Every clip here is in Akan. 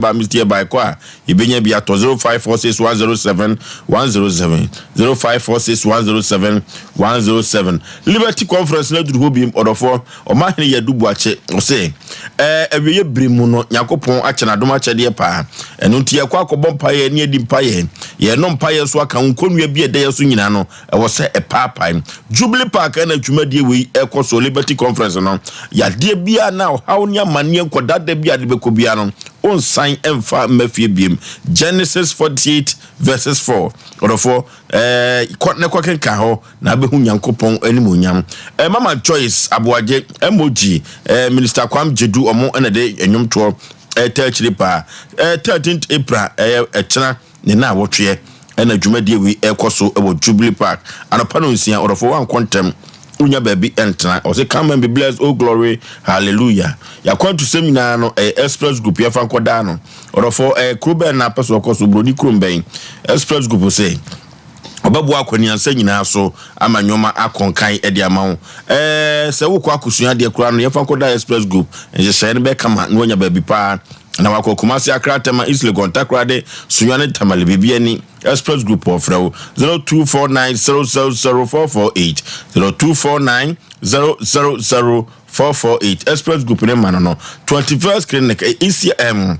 Ba mi tie ba kɔ a yɛbɛnya bi atɔ. 0546107107, 0546107107. Liberty Conference no aduru hɔ bi. Ɔdɔfoɔ, ɔmahene yɛ adu buakye, ɔsɛ awieyɛ bere mu no, Nyankopɔn akyɛ n'adom akyɛdeɛ paa. Ɛno nti yɛkɔ akɔbɔ mpayɛ ne yɛdi mpayɛ, yɛno mpayɛ so aka nkonnua bi a ɛda yɛ so nyinaa no, ɛwɔ sɛ ɛpaapae. Jubilee Park ɛna dwumadie wei ɛkɔ so. Liberty Conference no, yadeɛ biara na ɔhaw ne amanneɛ nkɔdada bi a de bɛkɔ biara no, ɔnsan ɛmfa mma fie biem. Genesis 48 verses 4. Ɔdɔfoɔ, kɔ ne kɔ kenka hɔ na abɛhu Nyankopɔn animonyam. Mama Joyce Aboagye, mog Minister Kwam Gyedu, ɔmo ɛna de nnwomtoɔ ɛta akyire paa. 13th April, ɛyɛ ɛkyena ne na awɔtweɛ, ɛna dwumadie wei ɛkɔ so ɛwɔ Jubilee Park anɔpa no 6. Ɔdɔfoɔ, wankɔ ntɛm, wonya baabi ɛntena. Ɔsɛ, "Come and be blessed, oh glory hallelujah." Yɛakwantusɛm nyinaa no, ɛyɛ Express Group. Yɛfa nkɔdaa no. Ɔdɔfoɔ, ɛyɛ kuro bɛn na apɛ so ɔkɔ so? Buroni kurom bɛn? Express Group sɛ ɔbɛboa akwaniansa nyinaa so ama nneɛma akɔnkan de ama wo. Sɛ wokɔ akosua adeɛ koraa no, yɛfa nkɔda Express Group. Nhyehyɛeɛ no bɛkama na wanya baabi paa na wakɔ. Kumase, Akra, Tema, East Legon, Takoradi, Sunyani, Tamale, biribi ani, Express Group ɔfrɛ wo 0249 000 448, 0249 000 448. Express Group ne ma no 21st Clinic, ECM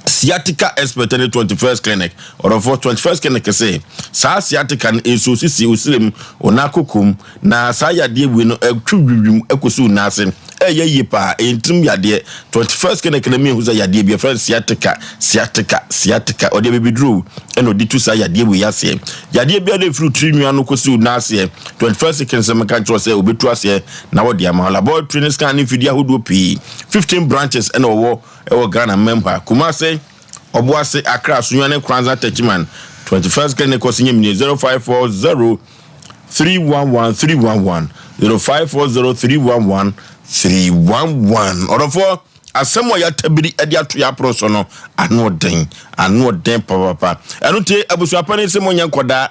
sciatica expert ne 21st Clinic. Ɔdɔfoɔ, 21st Clinic sɛ saa sciatica no nsuo sisi osirem, ɔna akokom na saa yadeɛ wei no ɛtwi wiwim ɛkɔsi wo nan, ɛyɛ yie paa, ɛyɛ ntirim yadeɛ. 21st Clinic na mihu sɛ yadeɛ bi yɛfrɛ no sciatica, sciatica, sciatica. Ɔde abibiduro ɛna ɔde tu saa yadeɛ wei aseɛ. Yadeɛ biara efiri tiri nua no kɔsi wo nan aseɛ, 21st Clinic sɛ meka kyerɛ sɛ obetu aseɛ na wɔde ama. Laboratory ne scan ne mfidie ahodoɔ pii, 15 branches ɛna ɔwɔ ɛwɔ Ghana mmɛm ha: Kumase, Ɔboase, Accra, Sunyani, Kranza, Techiman. 21st Clinic kɔsi nyɛ 0540 311 311, 0540 311 311. Ɔdɔfoɔ, asɛm a yɛatabiri de ato yɛ aporɔ so no, ano ɔden, ano ɔden papapa. Ɛno nti abusuapa ne sɛ monyɛ nkɔdaa,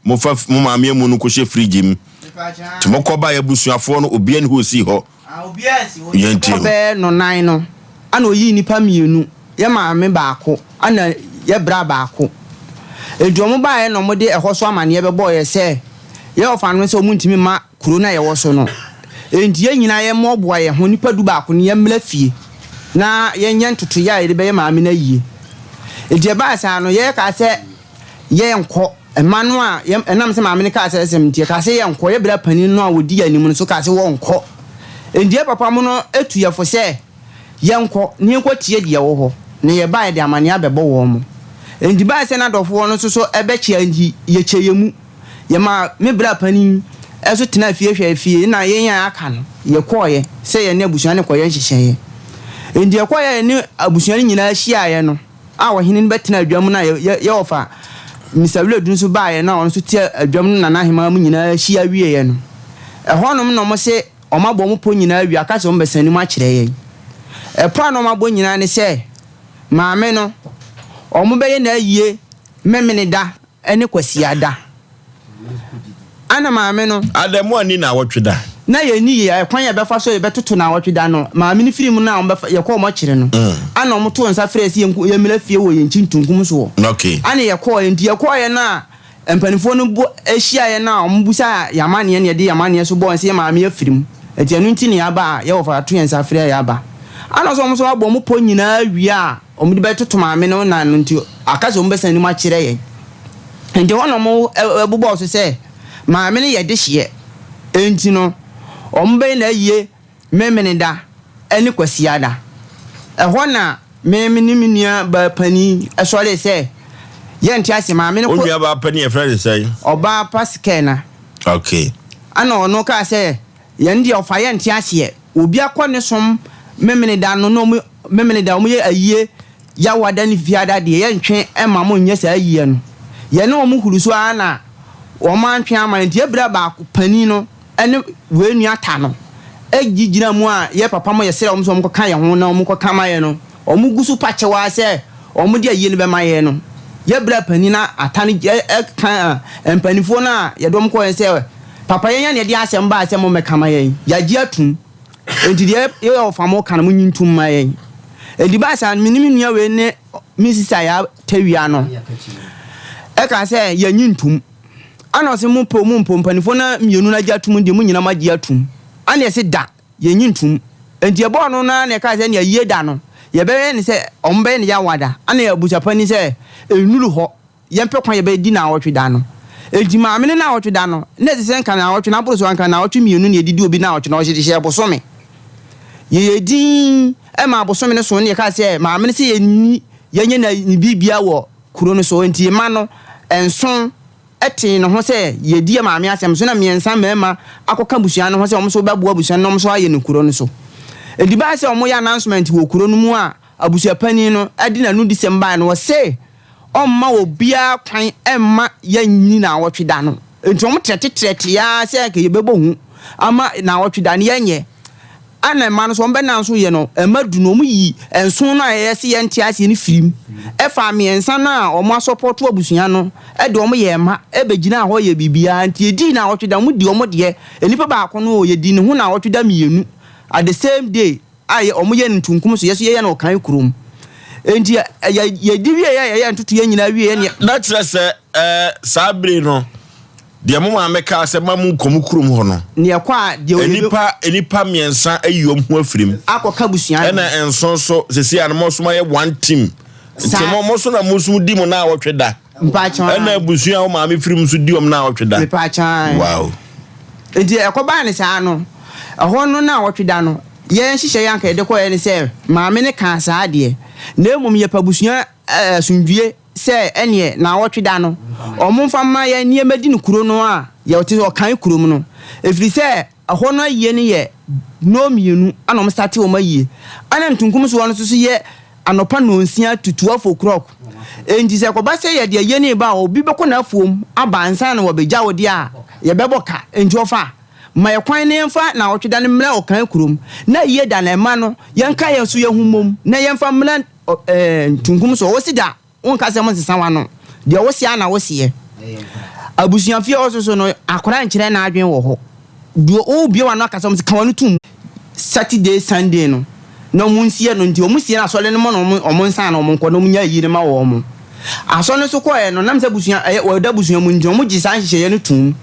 mofa mo maame mu no kɔhyɛ fridge mu. Nti mokɔba yɛ abusuafoɔ no, obia ne hɔ osii hɔ. Yɛntie. Bɛɛ no nan no ana oyii nipa mmienu, yɛ maame baako ana yɛ bra baako. Edu ɔmo baayɛ na ɔmo de ɛhɔ so amaneɛ bɛbɔɔ yɛ sɛ yɛ ɔfa no sɛ ɔmo ntumi ma kuro no a yɛwɔ so no, nti yɛn nyinaa yɛ mmoaboa yɛn ho, nipa 11 no, yɛmmra fie na yɛnyɛ ntotoyɛ a yɛde bɛyɛ maame no ayie. Nti ɛbaa saa no, yɛyɛ sɛ yɛnkɔ mma no a ɛnam sɛ maame no kaa sɛ ɛsɛm nti yɛkaa sɛ yɛnkɔ. Yɛbrɛ panin no a wɔdi yɛn anim no so kaa sɛ wɔnkɔ. Nti yɛ papa mu no etu yɛfo sɛ yɛnkɔ na yɛnkɔ tie deɛ ɛwɔ hɔ, na yɛbaa yɛde amaneɛ abɛbɔ wɔn mo. Nti baa sɛ n'adɔfoɔ no nso so ɛbɛkyia, nti yɛkyɛ yɛ mu, yɛma me bra panin ɛso tena fie hwɛ fie, na yɛn a aka no yɛkɔɔyɛ sɛ yɛne abusua no kɔyɛ nhyehyɛeɛ. Nti yɛkɔɔyɛ, yɛne abusua no nyinaa hyiaeɛ no a ɔhene no bɛtena adwam no a yɛwɔfa Mr Wiledu nso baeɛ na ɔno nso te adwam no, nana ahema mu nyinaa hyia wieɛ no, ɛhɔnom na ɔmo se ɔmo abɔ ɔmo pɔ nyinaa wie, aka sɛ ɔmo bɛsɛn anim akyerɛ yɛn. Ɛpɔ a na ɔmo abɔ nyinaa ne sɛ maame no ɔmo bɛyɛ n'ayie Memeneda ɛne Kwasiada, ana maame no Adamu ani na awɔtwe da? Na yɛni yɛ ɛkwan yɛ bɛfa so yɛbɛtoto na awɔtwe da no. Maame no firi mu na ɔmo bɛfa yɛkɔ ɔmo akyerɛ no, ana ɔmo to nsa frɛ sɛ yɛmmra fie wɔ yɛn nkyi ntunkum soɔ. Ana yɛkɔɔ, nti yɛkɔɔyɛ no a mpanimfoɔ no bo ahyiaeɛ no a ɔmo busa yɛamanneɛ ne yɛde yɛamanneɛ so bɔɔ sɛ yɛ maame afiri mu, nti ɛno nti ne yɛaba a yɛwɔ fa ato yɛn nsa frɛ yɛaba. Ana sɛ ɔmo nso abɔ ɔmo pɔ nyinaa wie a ɔmo de bɛtoto maame no na no, nti aka sɛ ɔmo bɛsan anim akyerɛ yɛn. Nti hɔ na ɔmo ɛbobɔɔ so sɛ maame no yɛ dehyeɛ, nti no ɔmo bɛyɛ na ayie Memeneda ɛne Kwasiada. Ɛhɔ na me ne me nua baa panin ɛsɔre sɛ yɛnte ase maame no wo kɔ. Nua baa panin yɛfrɛ ne sɛn? Ɔbaa Pasikɛ na. Ana ɔno kaa sɛ yɛn deɛ ɔfa yɛnte aseɛ, obi akɔ ne som Memeneda no na ɔmo Memeneda ɔmo yɛ ayie, Yawada ne Fiada deɛ yɛntwe ɛma mo nyɛ saa ayie no. Yɛne ɔmo huru so ara na wɔn antwe ama. Nti ebira baako panin no ɛne wei nua ta no egyi gyina mu a yɛ papa mo yɛsrɛ wɔn sɛ wɔn kɔka yɛn ho na wɔn kɔka ma yɛ no, wɔn gu so pa kyɛw ara sɛ wɔn de ayie no bɛma yɛ no. Yɛbrɛ panin na ata no ɛka mpanimfoɔ no a yɛde wɔn kɔɔ yɛn sɛ papa yɛn yɛn na yɛde asɛm baa sɛ mo mmɛka ma yɛn, yɛagye atum, nti deɛ yɛ ɔfa mo ka no mo nyi ntum ma yɛn. Enti baa saa no, me ne me nua wei ne me sista Yaa Tawia no ɛkaa sɛ yɛnye ntom. Ana ɔse mo pɛ o mo mpɛ o, mpanimfoɔ no mmienu no agye atom deɛ mo nyinaa moagye atom. Ana yɛse da, yɛnye ntom. Enti ɛbɔɔ no no ara na yɛkaa sɛ ɛnneɛ ayie da no yɛbɛyɛ no sɛ wɔn bɛyɛ no Yawada. Ana abusuapanin sɛ ɛnnuru hɔ. Yɛmpɛ kwan yɛbɛdi naawɔtwe da no. Enti maame no naawɔtwe da no, na ɛsɛ sɛ nka naawɔtwe no aboro so anka naawɔtwe mmienu na yɛde di obi naawɔtwe na ɔhyɛ hyɛɛ bosome. Yɛyɛɛ dinn maa bosome no soo na yɛkaa sɛ maame no sɛ yɛnni yɛnyɛ na ne biribia wɔ kuro no so. Enti mma no nson tee ne ho sɛ yɛdi yɛ maame asɛm so na mmiɛnsa mmarima akɔka abusua no ho sɛ wɔn nso bɛboa abusua no na wɔn nso ayɛ no kuro no so. Enti baa sɛ wɔyɛ announcement wɔ kuro no mu a abusuapanin no de n'anodisɛm baeɛ no ɔse ɔmma obiara kwan mma yɛnni naawɔtwe da no. Enti wɔn trɛtetrɛtee ara sɛ anka yɛbɛbɔ hu ama naawɔtwe da no yɛnyɛ. Ɛna mma no nso wɔn bɛnan so yɛ no mma du no wɔn yi nson no a yɛyɛ se yɛnte aseɛ no firim ɛfaa mmiɛnsa no a wɔn asɔpɔto abusua no de wɔn yɛɛ mma ɛbɛgyinaa hɔ yɛ biribiara. Nti yɛdii naawɔtwe da wɔn di wɔn deɛ nnipa baako no yɛdii ne ho naawɔtwe da mmienu at the same day. a yɛ wɔn yɛ no ntunkum so, yɛ nso yɛyɛ no ɔkan kurom. Enti yɛ yɛdi wie yɛ yɛyɛ ntotoeɛ nyinaa wie yɛ neɛ. Na kyerɛ sɛ ɛɛ saa bere no deɛ mo maame kaa sɛ ma mo nkɔ mo kurom hɔ no. Neɛ ɛkɔ a deɛ ɔyɛ. Nnipa nnipa mmiɛnsa ayi wɔn ho afiri mu. Akɔka abusua no. Ɛna nson nso sisi a no mo nso mo ayɛ one team. Nti mo mo so na mo nso di mo naawɔtwe da. Mpakyɛw. Ɛna abusua a wo maame firi mu nso di wɔn naawɔtwe da. Mepakyɛw. Wow. Nti ɛkɔbaa ne saa no, ɛhɔ no naawɔtwe da no, yɛn nhyehyɛeɛ a anka yɛde kɔeɛ ne sɛ maame no kaa saa deɛ, na mmom yɛpɛ abusua asomdwie sɛ ɛneɛ naawɔtwe da no, wɔmfa mma yɛn na yɛmmɛdi no kuro no a yɛte ɔkan kurom no, ɛfiri sɛ ɛhɔ no ayie no yɛ nnɔnmienu na wɔn starte wɔn ayie, ɛna ntunkum soɔ no nso so yɛ anɔpa nnɔnsia to 12 o'clock. Enti sɛ ɛkɔba sɛ yɛde ayie no reba a, obi bɛkɔ n'afuom aba ansa na wɔabɛgya wo deɛ a, yɛbɛbɔ ka. Enti ɔfa, ma yɛ kwan na yɛmfa nnawɔtwe da no mmra ɔkan kurom, na ayie da no ɛma no, yɛnka yɛn nso yɛn ho mmom na yɛmfa mmra ntunkum so. Ɔse da. Wonka sɛ monsesa w'ano. Deɛ wose ara na woseɛ. Abusuafie hɔ nso so no, akwadaa nkyerɛ n'adwene wɔ hɔ. Deɛ wobue w'ano akasa, wɔn se ka w'ano tom. Saturday, Sunday no, na wɔn nsie no nti, wɔn sie no asɔre no mu na wɔn wɔn nsan na wɔn nkɔ na wɔn nya ayie no ma wɔn. Asɔre no nso kɔɛ no, nam sɛ abusua ɛyɛ wɔda abusua mu nti, wɔn gye saa nhyehyɛeɛ no toom.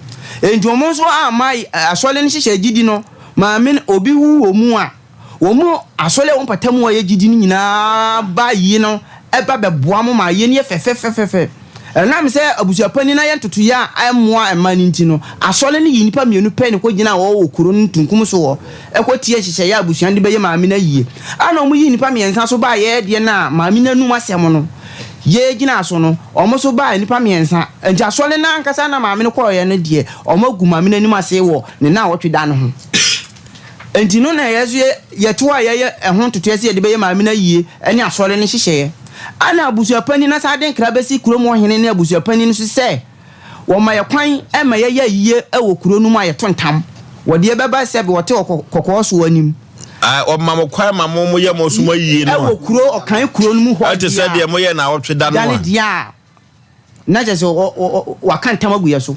Enti wɔn nso amma asɔre no nhyehyɛeɛ gyidi no, maame no obi wu wɔ mu a, Wɔn mu asɔre a ɛwɔ mpata mu a yɛgye di no nyinaa ba ayie no ba bɛboa mo ma ayie no yɛ fɛfɛfɛfɛ. Ɛnam sɛ abusuapanin no ayɛ ntotoeɛ a ɛmmoa mma no nti no, asɔre no yii nnipa mmienu pɛ na ɛkɔgyinaa hɔ wɔ kuro no ntunkum so hɔ kɔtiee nhyehyɛeɛ a abusua no de bɛyɛ maame no ayie. Ɛnna wɔyii nnipa mmiɛnsa nso baeɛ deɛ no a maame no anum asɛm no yɛgyinaa so no, wɔn nso baa nnipa mmiɛnsa. Enti asɔre no ankasa na maame no kɔeɛ no deɛ, wɔagu maame no anim ase wɔ ne nnawɔtwe da no ho. Enti no na yɛn nso yɛte hɔ a yɛyɛ ɛho ntotoeɛ sɛ yɛde bɛyɛ maame no ayie ne asɔre no nhyehyɛeɛ. Ɛna abusuapanin no asan de nkra bɛsi kurom hɔ hene ne abusuapanin no so sɛ wɔma yɛ kwan ma yɛyɛ ayie wɔ kuro no mu a yɛto ntam. Wɔde yɛ bɛba sɛ wɔte wɔ kɔkɔɔ soɔ anim. Wɔma mo kwan ma mo moyɛ mo nso mo ayie no a. Ɛwɔ kuro ɔkan kuro no mu hɔ deɛ a. Ɛte sɛ deɛ moyɛ naawɔtwe da no a. Da no deɛ a. Na kyerɛ sɛ waka ntam agu yɛ so.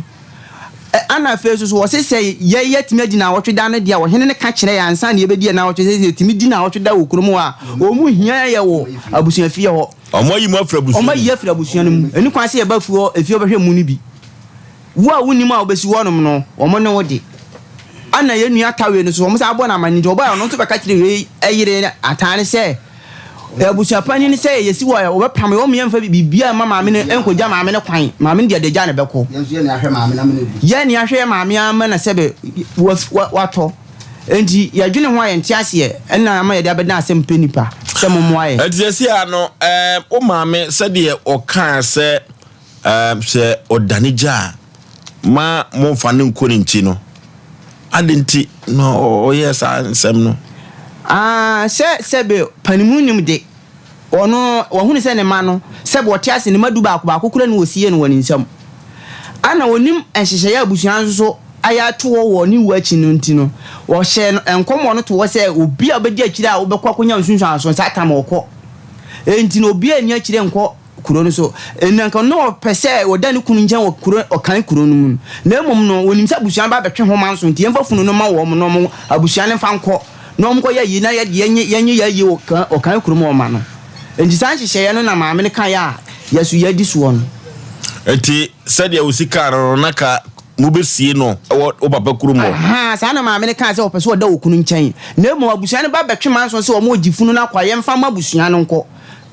Ɛna afei nso so wɔse sɛ yɛ yɛatumi adi naawɔtwe da no deɛ a, ɔhene no ka kyerɛ yɛn ansa na yɛbɛdi yɛn naawɔtwe sɛ sɛ yɛtumi di naawɔtwe da wɔ kurom hɔ a, wɔn hia yɛ wɔ abusuafie hɔ. Wɔn ayi mo afiri abusua no mu. Wɔn ayi afiri abusua no mu. Ɛni kwan sɛ yɛba fie hɔ efie hɔ bɛhwɛ mu no bi. Wo a wonnim a wobɛsi hɔnom no, wɔn ne wo de. Ɛna yɛn nua Tawe no nso, wɔn san bɔ no amanneɛ nti ɔbaeɛ ɔno nso bɛka kyerɛɛ wei yere Ataa no sɛ, abusua panin no sɛ yɛsi hɔ a wɔbɛpam yɛn, wɔn yɛmfa biribiara mma maame no nkɔgya maame no kwan, maame no deɛ adagya na ɛbɛkɔ. Yɛn nso yɛn ahwɛ maame no ama no agu. Yɛn ahwɛ maame ama na sɛbe watɔ. Enti yɛdwene ho a yɛnte aseɛ, ɛna ama yɛde abɛdan asɛm pɛ nipa sɛ mommoa yɛn. Ɛnti seesei ara no, wo maame sɛdeɛ ɔkaa sɛ Ɛɛ, sɛ ɔdane gya a, ma momfa no nkɔ ne nkyi no. Adɛn nti na ɔyɛɛ saa nsɛm no? Ah, sɛ sɛbe panimu nnim de, ɔno wahunu sɛ ne mma no, sɛbe ɔte ase, ne mma dubaako, baako koraa nni hɔ ɔsiee no wɔ ne nsam. Ana ɔnim nhyehyɛeɛ a abusua nso so ayɛ ato hɔ wɔ ne wuo akyi no nti no, ɔhyɛɛ no nkɔm wɔ no to hɔ sɛ obi a ɔbɛdi akyire a wobɛkɔ akɔnya nsunsuansoɔ no, saa tam ɔkɔ. Enti no obiara nni akyire nkɔ kuro no so. Na anka na ɔpɛ sɛ ɔda ne kunu nkyɛn wɔ kuro ɔkan kuro no mu no. Na mmom no, wɔnim sɛ abusua no ba abɛtwe ho manso nti, yɛmfa funu no mma wɔn na wɔn abusua no mfa nkɔ. na wɔnkɔyɛ ayie na yɛde yɛnyɛ yɛnyɛ yɛn ayie wɔ kan ɔkan kurom hɔ ma no. Nti saa nhyehyɛeɛ no na maame no kaeɛ a yɛso yɛadi soɔ no. Nti sɛdeɛ wosi kaa no no na ka mobɛsie no wɔ wo papa kurom hɔ? Ahaa, saa na maame no kaa sɛ ɔpɛ sɛ ɔda okunu nkyɛn. Na mmom abusua no ba bɛtwe manso sɛ wɔregye funu no akɔ a, yɛmfa mma abusua no nkɔ.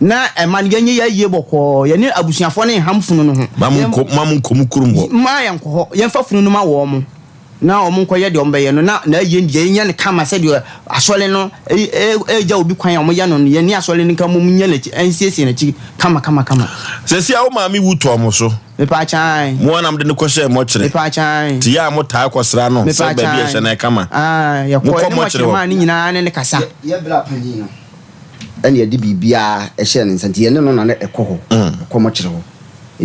Na ɛma no yɛnyɛ yɛn ayie bɔkɔɔ. Yɛne abusuafoɔ no nham funu no ho. Ma monkɔ, ma monkɔ mo kurom hɔ. Mma yɛnkɔ hɔ. Yɛmfa funu no ma wɔn. Na wɔn nkɔyɛ deɛ wɔbɛyɛ no, na n'ayie no deɛ yɛnyɛ no kama sɛdeɛ asɔre no regya obi kwan a wɔyɛ no no, yɛne asɔre no nka mmom nyɛ n'akyi, nsiesie n'akyi kama kama kama. Seesei a wo maame wu tɔɔ mo so. Mepaakyɛw. Mo ara na mode no kɔhyɛɛ mɔkyere. Mepaakyɛw. Nti yɛ a motaa kɔsra no sɛ baabi a ɛhyɛ no ɛkama. Ae, yɛkɔ, Mokɔ yɛne mɔkyere mɔkyere hɔ. maa no nyinaa ne no kasa. Yɛ berɛ a panin no ɛna yɛde biribiara hyɛɛ ne nsa nti yɛne no na na ɛkɔ hɔ, ɛkɔ mɔkyere hɔ.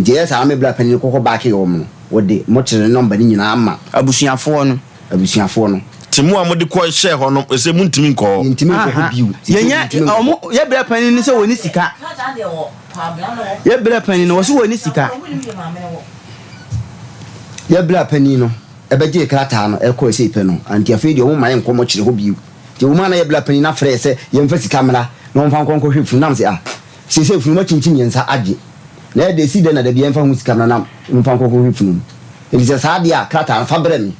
Nti ɛyɛ saa me bra panin no kɔkɔ baake wɔn no, wɔde mɔkyere no nɔmba no nyinaa ma. Abusuafoɔ no. Abusuafoɔ no. Nti mo a mode kɔ hyɛɛ hɔ no, ɛsɛ montumi nkɔ hɔ. Yɛntumi nkɔ hɔ bio. Seesei Yɛnyɛ, yɛntumi nkɔ hɔ. wɔn, yɛ bra panin no sɛ wɔnni sika. Yɛ bra panin no, wɔse wɔnni sika. Yɛ bra panin no bɛgyee krataa no kɔɔ sei pɛ no, nti afei deɛ wɔmma yɛnkɔ mɔkyere hɔ bio. Nti ɛwɔ mu a na yɛ bra panin no afrɛ yɛ sɛ yɛmfa sika mmra na wɔmfa nkɔ nkɔhwɛ funu, na mese ah, Seesei funu makyinkyim yɛn nsa agye, na ɛde esi dɛn na dabi yɛmfa ho sika mmra na momfa nkɔ nkɔhwɛ funu no? Enti sɛ saa deɛ a, krataa no, fa brɛ me.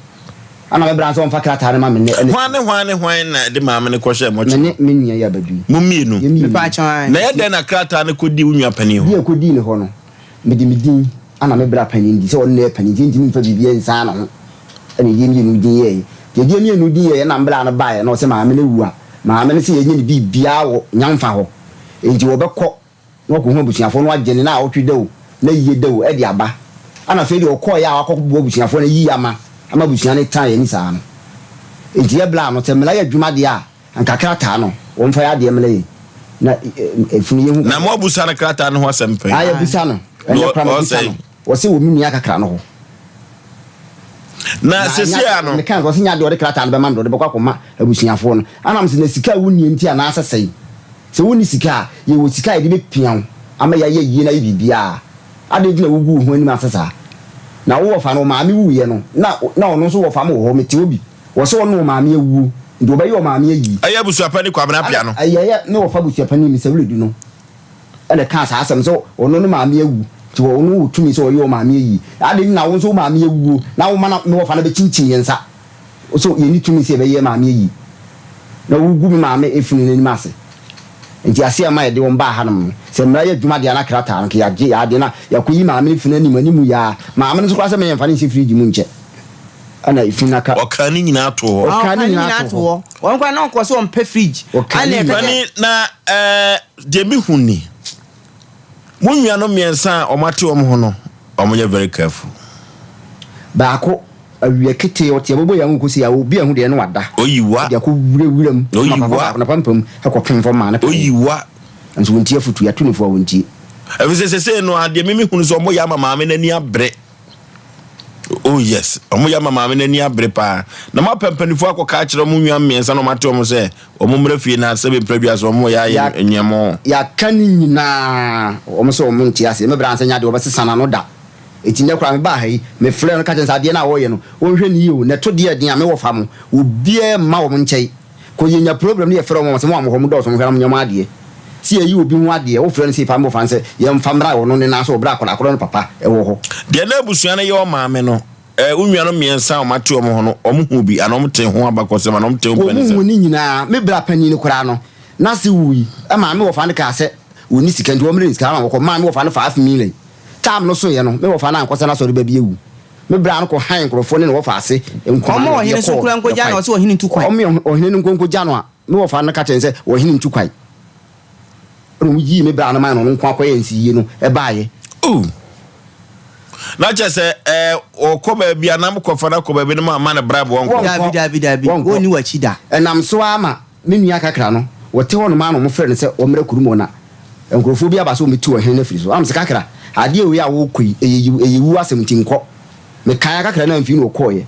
Ɛnna me bra nso ɔmfa krataa no mma me nnɛ ne. Hwan ne hwan ne hwan na ɛde maame no kɔhyɛɛ Me mɔkyere ne hɔ? me nua yi abadu yi. Mo mmienu? Yɛn mmienu. Mepaakyɛw ae. Na ɛyɛ dɛn na krataa no kɔdii wo nua panin hɔ? Deɛ ɛkɔdii ne hɔ no, mede me din ɛna me bra panin din, sɛ ɔno na ɛyɛ panin nti yɛntumi mfa biribiara nsan ne ho, ɛna yɛde yɛn mmienu din yɛeɛ. Nti yɛde yɛn mmienu din yɛeɛ ɛna me bra no baeɛ na ɔse maame no awu a, maame no se yɛnyɛ ne biribiara wɔ Nyamfa hɔ. Enti wɔbɛkɔ na wɔakɔhu abusuafoɔ na wɔagye ne naawɔtwe da o, n'ayie da o, de aba. Ɛna afei deɛ ɔkɔeɛ a wakɔboa abusuafoɔ no ayi ama, ama abusua no tan ani saa no. Enti yɛbla no, sɛ mmara yɛ adwuma deɛ a, anka krataa no, wɔmfa yɛ adeɛ mmra yɛn na efunu yɛhu. Na moabusa no krataa no ho asɛm pɛn? Ae, yɛabusa no. Ɛnnɛ koraa mabusa no. Ɔse wɔ me nua kakra no hɔ. Na seesei ara no. Meka no, ɔse nyɛ adeɛ ɔde krataa no bɛma no deɛ ɔde bɛkɔ akɔma abusuafoɔ no. Ɛna mese na sika a wonnie nti anaasɛ sɛn? Sɛ wonni sika a, yɛwɔ sika a yɛde bɛpia wo ama yɛayɛ yie na ayɛ biribiara. Adɛn nti na wogu wo ho anim ase saa? Na wo wɔfa no, wo maame wuiɛ no, na na ɔno nso wɔfa mo wɔ hɔ, mete hɔ bi. Wɔse ɔne wo maame awuo, nti wɔbɛyɛ wo maame ayie. Ɛyɛ abusuapanin Kwabena Appiah no. Ɛna ɛyɛ ne wɔfa abusuapanin Mister Wiredu no. na ɛkaa saa asɛm sɛ ɔno ne maame awu nti ɔno wɔ tumi sɛ ɔyɛ ɔmaame ayie. Adɛn nti na wo nso wo maame awuo na woma na me wɔfa no bɛkyinkyim yɛn nsa sɛ yɛnni tumi sɛ yɛbɛyɛ maame ayie na wogu me maame efunu no anim ase? Nti aseɛ a ɛma yɛde wɔn baa hanom no, sɛ mmara yɛ adwuma deɛ a na krataa no nka yɛagye yɛn adeɛ na yɛakɔyi maame no funu anim anim yi ara. Maame no nso koraa sɛ meyɛmfa no nhyɛ fridge mu nkyɛ ɛna efunu no aka. Ɔkaa ne nyinaa too hɔ. Ɔkaa Ɔkaa ne ne nyinaa nyinaa too hɔ. too hɔ. Wɔn koraa na ɔnkɔ sɛ ɔmpɛ fridge. Ɔkaa Ɛna ne ɛka nyinaa. sɛ. Pani na ɛɛ deɛ me hu ni, mo nuanom mmiɛnsa a wɔn ate wɔn ho no, wɔn yɛ very careful. Baako, awia ketee ɔte abobo yɛ anwoko sei a obi ahu deɛ na wada. Oyi wa. Ɔde akɔ wura wura mu. Oyi Ma papa wa. baako n'apampam ɛkɔ pem fam maa ne pae. Oyi wa. Nso wɔntie afutuo, yɛato ne fo a wɔntie. Ɛfiri sɛ sesei no adeɛ me me hunu sɛ wɔn yɛ ama maame no ani abere. Oh yes, wɔn yɛ ama maame no ani abere paa. Na mo apɛ mpanimfoɔ akɔka akyerɛ wɔn nua mmiɛnsa na wɔn ate wɔn sɛ wɔn mmra fie na sɛbi mpere so wɔn yɛ ayɛ nneɛma. Yɛaka ne nyinaa, wɔn sɛ wɔn nte aseɛ. Me bra nsɛ nyɛ adeɛ wɔbɛsesa n'ano da. Eti nnɛ koraa mebaa ha yi, mefrɛɛ no ka kyerɛ no sɛ adeɛ no a wɔreyɛ no, wɔnhwɛ no yie o, na ɛto deɛ ɛden a me wɔfa mo, obiara mma wɔn nkyɛe. Kɔ yɛnya problem no yɛfrɛ wɔn a wɔse mo a mowɔ hɔ modɔɔso monhwɛ na monyɛ mo adeɛ. Se yɛyi obi ho adeɛ wofrɛ no sei paa mebɔfa no sɛ yɛmfa mmra ɔno ne nan so wɔ berɛ a akwadaa korɔ no papa wɔ hɔ. Deɛ na abusua no yɛ ɔmaame no, eh, wo nuanom mmiɛnsa a wɔate wɔn ho no, wɔhuu bi anaa wɔtee ho abakɔsɛm anaa wɔtee ho mpanisɛm? Wɔhuu ne nyinaa. Me bra panin no koraa no, n'ase wui maa me wɔfa no kaa sɛ ɔnni sika nti wɔmmrɛ no sika ama wɔkɔ maa me wɔfa no 5 million. Term no soeɛ no, me wɔfa no ankɔ sɛ n'asɔre ba bi awu. Me bra no kɔ han nkurɔfoɔ ne ne wɔfa ase nkumaa Ɔmma na ɔhene ɔde nso kɔɔ nkura nkɔgya no, kwan. ɔse ɔhene ntu kwan. Ɔme ɔhene no nko nkɔgya no a, me wɔfa no ka kyerɛ no sɛ ɔhene ntu kwan. Ɛna wɔn yii me bra no mae na ɔno nko akɔyɛ nsiyie no ɛbaeɛ. Ooh. Na kyerɛ sɛ ɛɛ ɔkɔ baabi a na mokɔfa no akɔ baabi no mo amma no bribe wɔnkɔ. Wɔnkɔ. Daabi, daabi, daabi, Wɔnkɔ. wɔnni w'akyi da. Ɛnam so ara ma me nua kakra no, wɔte hɔnom ara na wɔfrɛ no sɛ ɔmmra kurom hɔ na nkurɔfoɔ bi aba sɛ wɔmmɛtu ɔhene no afiri so. Ɛna mese, Kakra, adeɛ wei a worekɔ yi, ɛyɛ yiw, ɛyɛ wuo asɛm nti nkɔ. Mekae ara kakra na amfii na ɔkɔeɛ.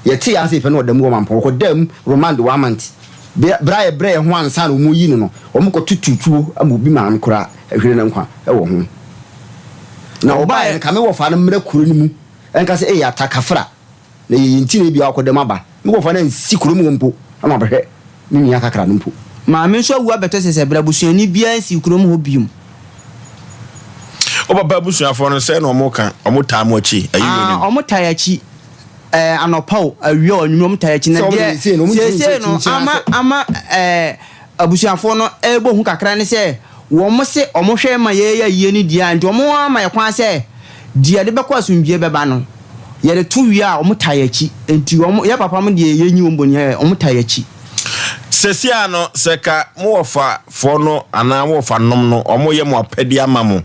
Yɛtee ara sɛ yɛpɛ na ɔda mu wɔ Mampɔn. Ɔkɔdaa mu remand one month. Berɛ a yɛbrɛɛ yɛn ho ansa na wɔreyi no no, wɔkɔtotoo tuo ama obi maame koraa hwere ne nkwa wɔ ho. Na ɔbaeɛ no, ka me wɔfa no mmra kuro no mu nka sɛ, Ei, Atta Kafra, na ɛyɛ yɛn nti na ebia wakɔda mu aba. Me wɔfa no ansi kurom hɔ mpo na wabɛhwɛ. Me nua kakra no mpo. Maame nso awu abɛtɔ sɛsɛberɛ, abusuani biara nsii kurom hɔ bio. Wo papa abusuafoɔ no, sɛn na wɔka? Wɔtaa mo akyi? Ayi wɔ anim. Ah, wɔtaa yɛn akyi. Ɛɛ, anɔpa o, awia o, anwummerɛ wɔtaa yɛn akyi. Na Sɛ wɔn deɛ deɛ seesei no, wɔntumi seesei nkyɛ no kyinkyin ama asɛ. ama ɛɛ abusuafoɔ no rebɔ hu kakra ne sɛ, wɔn se wɔhwɛ ma yɛyɛ ayie no deɛ a, nti wɔn ama yɛn kwan sɛ deɛ yɛde bɛkɔ asomdwoeɛ bɛba no, yɛde to wie a, wɔtaa yɛn akyi. Nti wɔn, yɛn papa mo deɛ yɛnyi wɔn bɔne ayɛ, wɔtaa yɛn akyi. Seesei ara no, sɛ ka mo wɔfa foɔ no anaa mo wɔfa nom no, wɔn reyɛ mo apɛdeɛ ama mo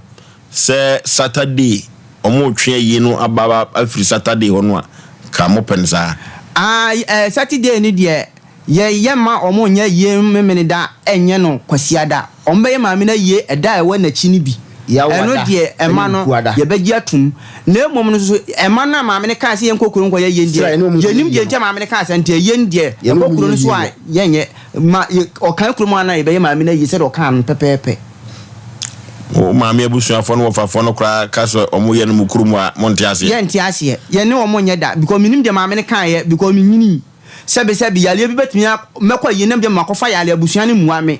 sɛ Saturday wɔn retwe ayie no aba afiri Saturday hɔ no a, ka mo pɛ no saa? Aah eh, Saturday no deɛ, yɛ yɛ mma wɔn nyɛ ayie Memeneda nyɛ no Kwasiada. Wɔn bɛyɛ maame no ayie ɛda a ɛwɔ n'akyi no bi. Ɛno Yawada deɛ ne ɛma no Wukuada. yɛbɛgye atum. Na mmom no nso ɛma no a maame no kaa sɛ yɛnkɔ kuro nkɔyɛ ayie no Sra deɛ, yɛne wɔn nkɔyɛ yɛnnim ayie deɛ nti no. a maame no kaa saa nti ayie no deɛ Yɛne ɛkɔ wɔn kuro nyɛ no so ayie a no. yɛnyɛ. Ma yɛ ɔkae kurom a na yɛbɛyɛ maame no ayie sɛdeɛ ɔkaa no pɛpɛɛpɛ. Wo maame abusuafoɔ ne wɔfafoɔ no koraa ka sɛ wɔyɛ no mo kurom a, monte aseɛ? Yɛnte aseɛ. Yɛne wɔn nyɛ da because mennim deɛ maame no kaeɛ because menyinii. Sɛbesɛbe, yareɛ bi bɛtumi a, mɛkɔ ayie na ebia makɔfa yareɛ, abusua no mmua me,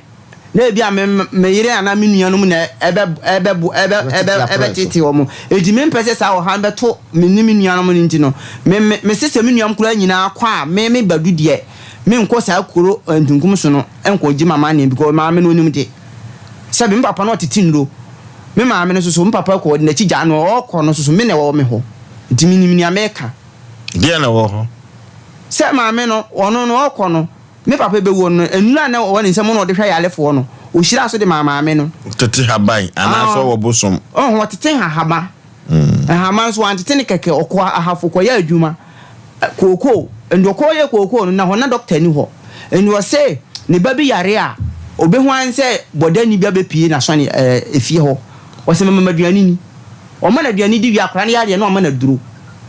na ebia me, me yere anaa me nuanom na ɛbɛ, ɛbɛbo, ɛbɛ, ɛbɛ, ɛbɛtete wɔn. Enti mempɛ sɛ saa ɔhaw no bɛto me ne me nuanom no nti no, me, me, mese sɛ me nuanom koraa nyinaa kɔ a, me, me Badu deɛ, menkɔ saa kuro Ntunkum so no nkɔgye m'amanneɛ because maame no ɔnim de. Sɛbe, me papa no ɔtete nnuro, me maame no nso so, me papa kɔ, ɔde n'akyi gyaa no, ɔrekɔ no nso so, me na ɛwɔ me hɔ. Nti menim nea meka. Deɛn na ɛwɔ hɔ? Sɛ maame no, ɔno no, ɔrekɔ no, me papa bɛwuo no, nnuro a na ɛwɔ ne nsam na ɔde hwɛ ayarefoɔ no, ɔhyiraa so de maa maame no. Tete haban anaasɛ ɔwɔ bosom? Ɔho, ɔtete nhahama. Nhama nso, wantete no kɛkɛ, ɔkɔ ahafo kɔyɛ adwuma, kookoo. Nti ɔkɔyɛ kookoo no, na hɔ na dɔkta nni hɔ. Nti ɔse ne ba bi yare a, ɔbɛhu ara ne sɛ bɔdani bi abɛpue n'asɔne, ɛɛ, efie hɔ. Ɔse mema me aduane ni. Wɔma no aduane di wie a, akwadaa no yareɛ na wɔama no aduro.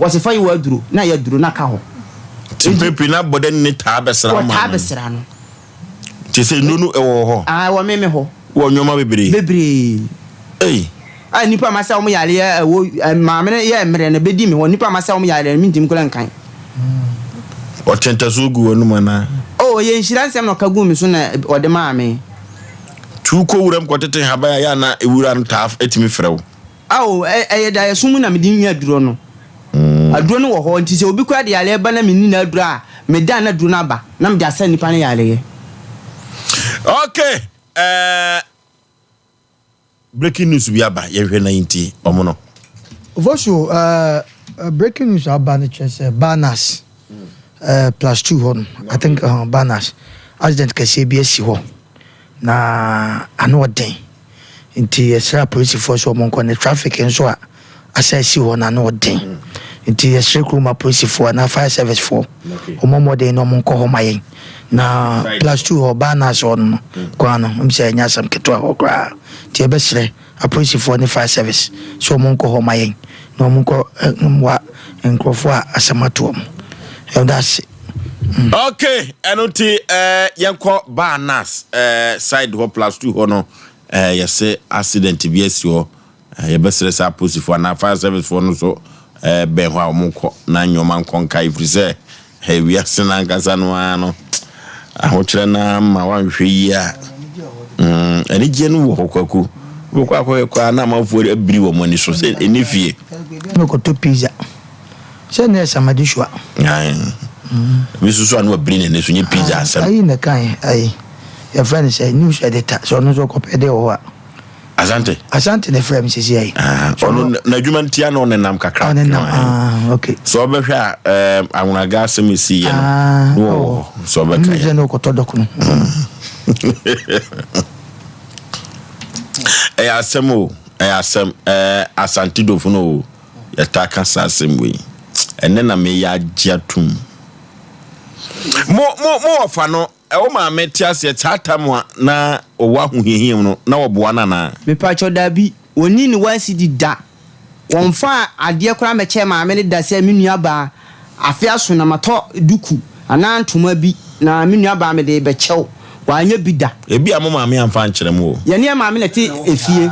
Wɔse fa yi wɔ aduro na ayɛ aduro na aka hɔ. Nti mpɛn pii na bɔdani no taa bɛsra wo maame no? Wɔtaa bɛsra no. Nti sɛ nnuro no ɛwɔ hɔ? Ah, ɛwɔ me me hɔ. Wɔ nneɛma bebree? Bebree. Ei. A nnipa a masa wɔn yareɛ ɛwɔ maame no yɛ mmerɛ no bɛdi me hɔ. Nnipa a masa wɔn yareɛ no mentumi koraa nkan. Ɔtwe ntasuo gu w'anum anaa? Oh, ɛyɛ nhyira nsɛm na ɔka guu me so na ɔde maa me. Tu kɔ wuram kɔtete nhaban a ɛyɛ a na wura no taa tumi frɛ wo. Ao, ɛyɛ daeɛso mu na mede nya aduro no. Aduro no wɔ hɔ, nti sɛ obi koraa de yareɛ ba na menni n'aduro a, meda a na aduro no aba, na mede asa nipa no yareɛ. Okay, eh, breaking news bi aba, yɛnhwɛ na yɛntie ɔmo no. Ofosu, eh, breaking news aba no kyerɛ sɛ Banas, eh, plus two hɔ no, I think uh, Banas, accident kɛseɛ bi asi hɔ na ano ɔden nti yɛsrɛ apolisifoɔ sɛ wɔn nkɔ ne traffic nso a asa asi hɔ no ano ɔden nti yɛsrɛ kurom apolisifoɔ anaa fire service foɔ wɔn mmɔden na wɔn nkɔ hɔ ma yɛn na plus two hɔ Banas hɔ no kwan no m sɛ ɛnyɛ asɛm ketewa hɔ koraa nti yɛbɛsrɛ Apolisifoɔ ne fire service sɛ wɔn nkɔ hɔ ma yɛn na wɔn nkɔ mmoa nkurɔfoɔ a asɛm ato wɔn. Yɛda ase. Mm. Okay, ɛno nti eh, yɛnkɔ baa nas eh, side hɔ plus two hɔ no eh, yɛse accident bi asi hɔ eh, yɛbɛsrɛ sɛ apolisifoɔ anaa fire service foɔ no so eh, bɛn hɔ a wɔnkɔ na nneɛma nkɔ nkae ɛfiri sɛ Hɛ wiase no ankasa no ara no, ahokyerɛ no ara ma woanhwɛ yie a, mm, anigyeɛ no wɔ hɔ kwaku. Wobɛkɔ akɔhwɛ koraa na amanfoɔ abiri wɔn ani so sɛ ɛni fie. Mekɔtɔ pizza. Sɛ na ɛsɛ Amadisua. Ae. Ebi nso so a na wabiri n'ani so nye pizza asɛm. Ayi na kan ayi. Yɛfrɛ no sɛ news editor sɛ ɔno nso ɔkɔpɛ deɛ wɔ hɔ a. Asante. Asante na ɛfrɛ me sisi ayi. Ah, ɔno n'adwuma ntia na ɔnenam kakra. Ɔnenam ah okay. Sɛ ɔbɛhwɛ a ɛɛ anwonaga asɛm esi yɛ no. Ah, na ɔwɔ hɔ sɛ ɔbɛka yɛ. Ɛnu sɛ ɔkɔtɔ dɔkono. Ɛyɛ asɛm o, ɛyɛ asɛm ɛɛ Asante dofo no o, yɛtaa ka saa asɛm wei. Ɛnɛ na meyɛ agye atum. Mo mo mo wɔfa no. Wo maame te aseɛ saa tam a na ɔwɔ ahohiahia mu no, na wɔboa no anaa? Mepakyɛw dabi, wɔnnii ne one cedi da. Wɔmfaa adeɛ koraa mmɛkyɛɛ maame no da sɛ me nua baa, afe aso na matɔ duku anaa ntoma bi na me nua baa mede rebɛkyɛ wo. Wanyɛ bi da. Ebia mo maame amfa ankyerɛ mo o. Yɛne yɛn maame na ɛte efie.